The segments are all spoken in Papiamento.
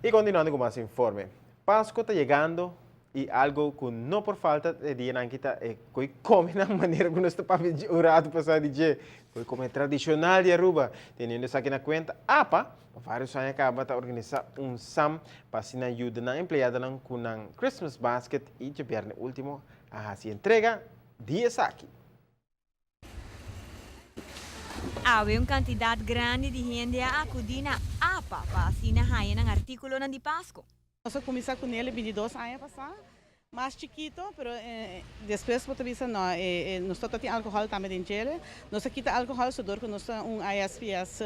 Y continuando cu mas informe. Pasco ta yegando y algo cu no por falta e dianan aki ta e coy come na manera cu nos ta papia un rato pasa di dje. Coy come tradicional di Aruba. Teniendo esaki na cuenta, apa pa varios aña caba ta organisa un sam pa asina yuda nan empleadonan cu nan Christmas basket y djabierne ultimo a haci entrega di esaki. Awe un kantidat grandi di hende a akudí na apa pa asina haña nan artíkulonan di Pasko. Nos a kuminsá ku nel e bintidos aña pasá, mas chikito, pero despues bo ta bisa no, nos ta tin alkohòl tambe den djele. Nos a kita alkohòl so dor ku nos ta un ISPS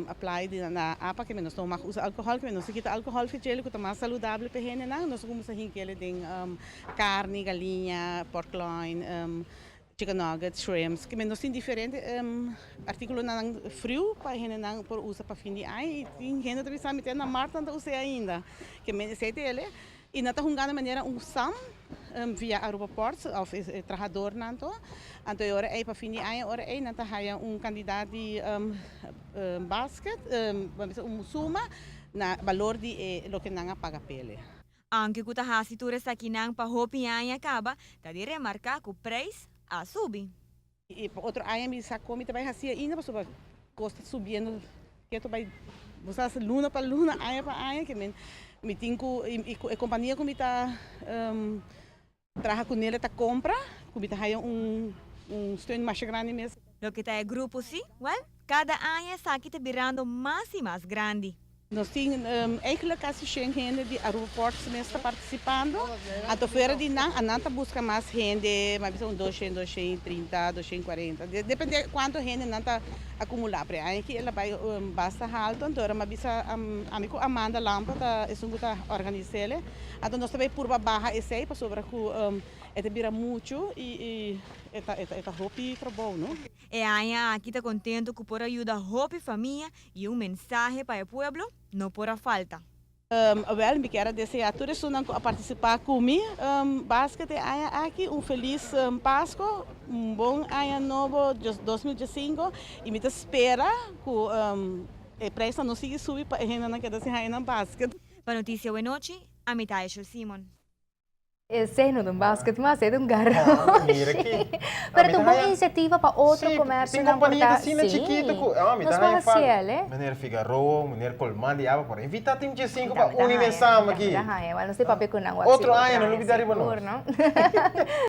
apply di na apa ke nos no mag usa alkohòl, ke nos a kita alkohòl fi djele ku ta mas saludabel pa e hendenan. Nos a kuminsá hink'el den karni, galiña, pork loin, Chicken nuggets, shrimps, kimen nos tin diferente articulonan friu pa hendenan por usa pa fin di aña y tin hende ta bisa mi te na mart nan ta us'e ainda. Kimen esey ta ele y nan ta hungando manera un sam via Aruba Ports of e trahadornan to. Anto e ora ey pa fin di aña ora ey nan ta haya un cantidad di basket, ban bisa un suma na balor di e loke nan a paga p'ele. Aunke ku ta hasi tur esakinan pa hopi aña kaba, ta di remarká ku preis a subi. I pa otro aña mi sa kon mi ta bai hasi ainda pasobra kos ta subiendo ketu bai bo sa luna pa luna aña pa aña ke men mi tin ku i ku e kompania ku mi ta traha ku nel ta kompra ku mi ta haya un un steun masha grandi mes. Loke ta e grupo si, wèl, kada aña esaki ta birando mas i mas grandi. Nos tin eigenlijk casi shen hende di Aruba Ports mes ta participando. Anto fuera di nan, anan ta busca mas hende, mas bisa un doshen, doshen y trinta, doshen y cuarenta, depende cuanto hende nan ta acumula. Pero e aña aki el a bay basta halto, anto ora mi a bisa ami cu Amanda Lampe ta esun cu ta organis'el. Anto nos ta bay purba baha esey pasobra cu e ta bira mucho y e ta hopi trabou, no. E aña aki ta contento cu por a yuda hopi famia Y un mensahe pa e pueblo no por a falta. Wel, mi kier a desea tur esunnan cu a participa cu mi basket e aña aki un feliz Pasco, un bon aña nobo 2015 y mi ta spera cu e prijsnan no sigui subi pa e hendenan keda sin haña nan basket. Pa Noticia Wenochi, ami ta Eshel Simon. Esei no ta un basket mas, esei ta un Ah, garoshi. mira ki. Pero Mi ta ta un bon haya inisiativa pa otro Sí, tin comercionan por compania ta. asina chikito Sí, cu ah, mi nos ta por haya haci fal. el, eh. Meneer Figaroa, meneer Colman di Aba por invita Team G5 Mi pa tambe ta uni den haya, mi Sam tambe aki. ta haya. Bueno, nos tin papia cu nan wak Otro sigur aña no otro aña lubida riba sigur, nos. no?